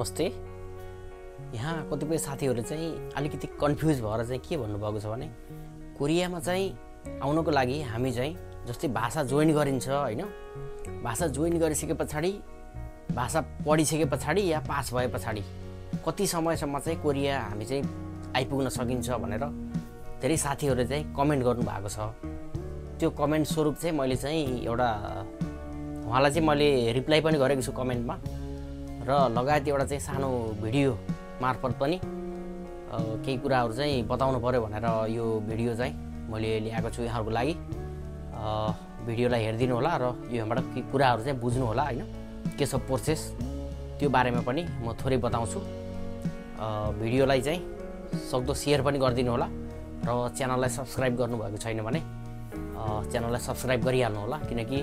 नमस्ते। यहाँ कतिपय साथीहरूले चाहिँ अलिकति कन्फ्युज भएर चाहिँ के भन्नुभएको छ भने कोरियामा चाहिँ आउनको लागि हामी चाहिँ जस्तै भाषा जोइन गरिन्छ हैन, भाषा जोइन गरिसके पछाडि भाषा पढिसके पछाडि या पास भए पछाडि कति समयसम्म चाहिँ कोरिया हामी चाहिँ आइपुग्न सकिन्छ भनेर धेरै साथीहरूले चाहिँ कमेन्ट गर्नुभएको छ। त्यो कमेन्ट स्वरूप चाहिँ मैले चाहिँ एउटा उहाँलाई चाहिँ मैले रिप्लाई पनि गरेको छु कमेन्टमा र लगायत एउटा चाहिँ सानो भिडियो मार्फत पनि केही कुराहरू चाहिँ बताउनु पर्यो भनेर यो भिडियो चाहिँ मैले ल्याएको छु यहाँहरुको लागि। भिडियोलाई हेरिदिनु होला र योबाट केही कुराहरू चाहिँ बुझ्नु होला हैन, के छ प्रोसेस त्यो बारेमा पनि म थोरै बताउँछु। भिडियोलाई चाहिँ सक्दो शेयर पनि गरिदिनु होला र च्यानललाई सब्स्क्राइब गर्नुभएको छैन भने च्यानललाई सब्स्क्राइब गरिहाल्नु होला, किनकि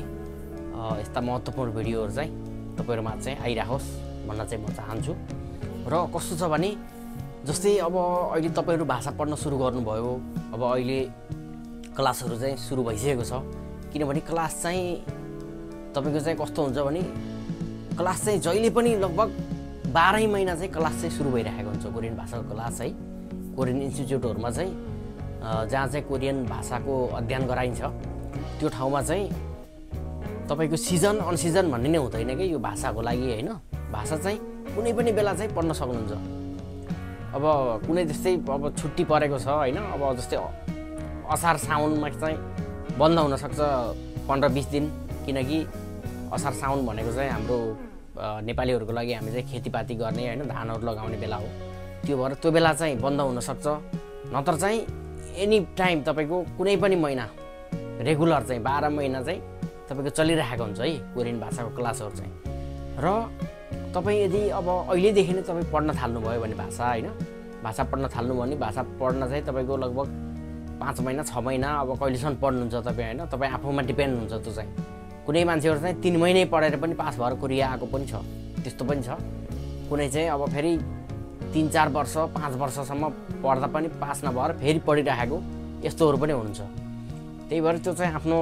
यस्ता महत्त्वपूर्ण भिडियोहरू चाहिँ तपाईहरुमा चाहिँ आइराखोस् भन्न चाहिँ म चाहन्छु। र कस्तो छ भने जस्तै अब अहिले तपाईहरु भाषा पढ्न सुरु गर्नुभयो, अब अहिले क्लासहरू चाहिँ सुरु भइसकेको छ। किनभने क्लास चाहिँ तपाईको चाहिँ कस्तो हुन्छ भने क्लास चाहिँ जहिले पनि लगभग 12 महिना चाहिँ क्लास चाहिँ सुरु भइरहेको हुन्छ कोरियन भाषाको क्लास है। कोरियन इन्स्टिट्युटहरुमा चाहिँ जहाँ चाहिँ कोरियन भाषाको अध्ययन गराइन्छ त्यो ठाउँमा चाहिँ तपाईको सिजन अनसिजन भन्ने नै हुँदैन के यो भाषाको लागि हैन। भाषा चाहिँ कुनै पनि बेला चाहिँ पढ्न सक्नुहुन्छ। अब कुनै जस्तै अब छुट्टी परेको छ हैन, अब जस्तै असार साउनमा चाहिँ बन्द हुन सक्छ 15-20 दिन, किनकि असार साउन भनेको चाहिँ हाम्रो नेपालीहरुको लागि हामी चाहिँ खेतीपाती गर्ने हैन, धानहरु लगाउने बेला हो। त्यो भएर त्यो बेला चाहिँ बन्द हुन सक्छ, नत्र चाहिँ एनी टाइम तपाईको कुनै पनि महिना रेगुलर चाहिँ 12 महिना चाहिँ तपाईको चलिरहेको हुन्छ है कोरियन भाषाको क्लासहरु चाहिँ। र तपाई यदि अब अहिलेदेखि नै तपाई पढ्न थाल्नु भयो भने भाषा हैन, भाषा पढ्न थाल्नु भयो भने भाषा पढ्न चाहिँ तपाईको लगभग 5 महिना 6 महिना अब कहिलेसम्म पढ्नुहुन्छ तपाई हैन, तपाई आफूमा डिपेन्ड हुन्छ त्यो चाहिँ। कुनै मान्छेहरु चाहिँ 3 महिनै पढेर पनि पास भएर कोरिया आएको पनि छ, त्यस्तो पनि छ। कुनै चाहिँ अब फेरि 3-4 वर्ष 5 वर्षसम्म पढ्दा पनि पास नभएर फेरि पढिरहेको यस्तोहरु पनि हुनुहुन्छ। त्यही भएर त्यो चाहिँ आफ्नो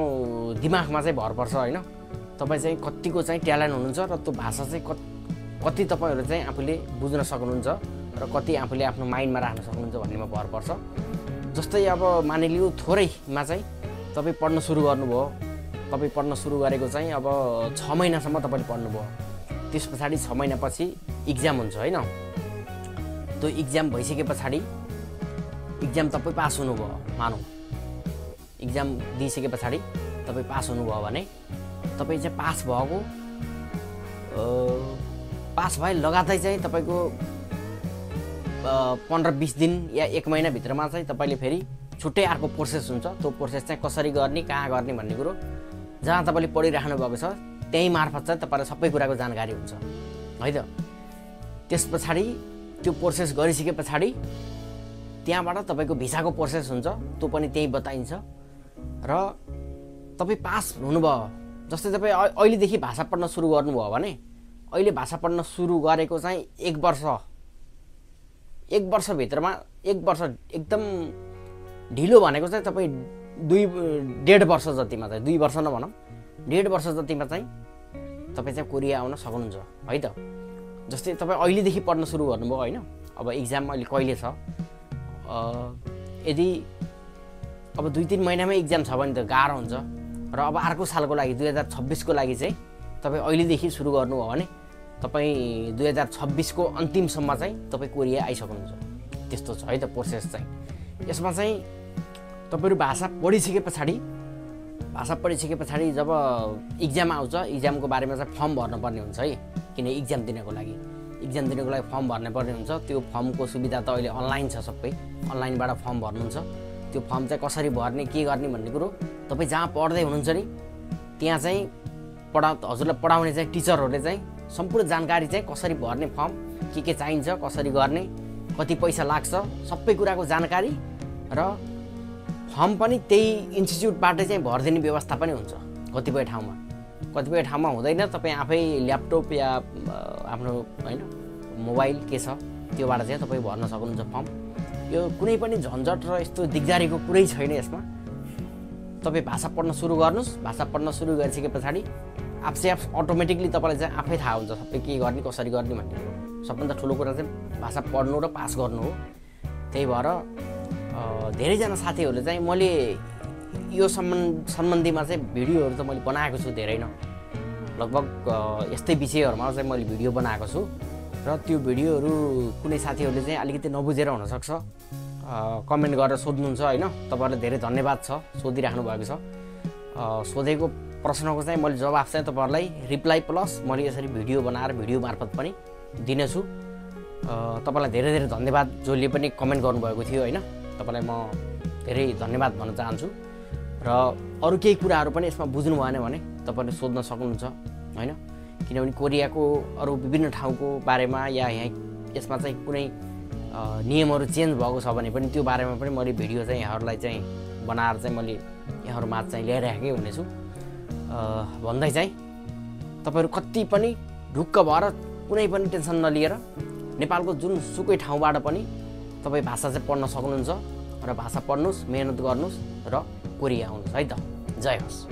दिमागमा चाहिँ भर पर्छ हैन, तपाई चाहिँ कतिको चाहिँ ट्यालेन्ट हुनुहुन्छ र त्यो भाषा चाहिँ कति तपाईहरु चाहिँ आफूले बुझ्न सक्नुहुन्छ र कति आफूले आफ्नो माइन्डमा राख्न सक्नुहुन्छ भन्नेमा भर पर्छ। जस्तै अब मानिलिउ थोरैमा चाहिँ तपाई पढ्न सुरु गर्नुभयो, तपाई पढ्न सुरु गरेको चाहिँ अब 6 महिनासम्म तपाईले पढ्नुभयो, त्यसपछि 6 महिनापछि एक्जाम हुन्छ हैन। त्यो एक्जाम भइसके पछाडी एक्जाम तपाई पास हुनुभयो, मानौ एक्जाम दिइसके पछाडी तपाई पास हुनुभयो भने तपाई चाहिँ पास भए लगातार चाहिँ तपाईको 15-20 दिन या 1 महिना भित्रमा चाहिँ तपाईले फेरि छुट्टै अर्को प्रोसेस हुन्छ। त्यो प्रोसेस चाहिँ कसरी गर्ने, कहाँ गर्ने भन्ने कुरो जहाँ तपाईले पढिराख्नु भएको छ त्यही मार्फत चाहिँ तपाईलाई सबै कुराको जानकारी हुन्छ है त। त्यसपछि त्यो प्रोसेस गरिसके पछाडी त्यहाँबाट तपाईको भिसाको प्रोसेस हुन्छ, त्यो पनि त्यही बताइन्छ। र तपाई पास हुनुभयो, जस्तै तपाई अहिलेदेखि भाषा पढ्न सुरु गर्नुभयो भने अहिले भाषा पढ्न सुरु गरेको चाहिँ 1 वर्ष भित्रमा 1 वर्ष एकदम ढिलो भनेको चाहिँ तपाई 1.5 वर्ष जतिमा चाहिँ 2 वर्ष नभनौं 1.5 वर्ष जतिमा चाहिँ तपाई चाहिँ कोरिया आउन सक्नुहुन्छ है त। जस्तै तपाई अहिलेदेखि पढ्न सुरु गर्नुभयो हैन, अब एक्जाम अहिले कहिले छ, यदि अब 2-3 महिनामै एक्जाम छ भने त गाह्रो हुन्छ। र अब अर्को सालको लागि 2026 को लागि चाहिँ तपाई अहिलेदेखि सुरु गर्नुभयो भने तपाई 2026 को अन्तिमसम्म चाहिँ तपाई कोरिया आइसक्नुहुन्छ। त्यस्तो छ है त प्रोसेस चाहिँ। यसमा चाहिँ तपाईहरु भाषा पढिसके पछाडी जब एक्जाम आउँछ, एक्जामको बारेमा चाहिँ फर्म भर्नुपर्ने हुन्छ है, किन एक्जाम दिनको लागि फर्म भर्नुपर्ने हुन्छ। त्यो फर्मको सुविधा त अहिले अनलाइन छ, सबै अनलाइनबाट फर्म भर्नुहुन्छ। त्यो फर्म चाहिँ कसरी भर्ने, के गर्ने भन्ने कुरो तपाई जहाँ पढ्दै हुनुहुन्छ नि त्यहाँ चाहिँ हजुरलाई पढाउने चाहिँ टिचरहरूले चाहिँ सम्पूर्ण जानकारी चाहिँ कसरी भर्ने फर्म, के चाहिन्छ, कसरी गर्ने, कति पैसा लाग्छ, सबै कुराको जानकारी र फर्म पनि त्यही इन्स्टिट्युटबाट चाहिँ भर्दिने व्यवस्था पनि हुन्छ। कतिपय ठाउँमा हुँदैन, तपाई आफै ल्यापटप या आफ्नो हैन मोबाइल के छ त्योबाट चाहिँ तपाई भर्न सक्नुहुन्छ फर्म। यो कुनै पनि झन्झट र यस्तो दिगदारीको कुरै छैन यसमा। तपाई भाषा पढ्न सुरु गर्नुस्, भाषा पढ्न सुरु गरिसके पछाडी आफै अटोमेटिकली तपाईँलाई चाहिँ आफै थाहा हुन्छ सबै के गर्ने कसरी गर्ने भन्ने सबभन्दा ठुलो कुरा चाहिँ भाषा पढ्नु र पास गर्नु हो। त्यही भएर धेरैजना साथीहरूले चाहिँ मैले यो सम्बन्धीमा चाहिँ भिडियोहरू त मैले बनाएको छु धेरै न, लगभग यस्तै विषयहरूमा चाहिँ मैले भिडियो बनाएको छु र त्यो भिडियोहरू कुनै साथीहरूले चाहिँ अलिकति नबुझेर हुनसक्छ, कमेन्ट गरेर सोध्नुहुन्छ होइन। तपाईँहरूलाई धेरै धन्यवाद छ सोधिराख्नु भएको छ। सोधेको प्रश्नको चाहिँ मैले जवाफ चाहिँ तपाईँहरूलाई रिप्लाई प्लस मैले यसरी भिडियो बनाएर भिडियो मार्फत पनि दिनेछु। तपाईँलाई धेरै धेरै धन्यवाद जसले पनि कमेन्ट गर्नुभएको थियो होइन, तपाईँलाई म धेरै धन्यवाद भन्न चाहन्छु। र अरू केही कुराहरू पनि यसमा बुझ्नु भएन भने तपाईँले सोध्न सक्नुहुन्छ होइन, किनभने कोरियाको अरू विभिन्न ठाउँको बारेमा या यहाँ यसमा चाहिँ कुनै नियमहरू चेन्ज भएको छ भने पनि त्यो बारेमा पनि मैले भिडियो चाहिँ यहाँहरूलाई चाहिँ बनाएर चाहिँ मैले यहाँहरूमा चाहिँ ल्याइराखेकै हुनेछु। भन्दै चाहिँ तपाईँहरू कति पनि ढुक्क भएर कुनै पनि टेन्सन नलिएर नेपालको जुनसुकै ठाउँबाट पनि तपाईँ भाषा चाहिँ पढ्न सक्नुहुन्छ र भाषा पढ्नुहोस्, मेहनत गर्नुहोस् र कोरिया आउनुहोस् है त। जय होस्।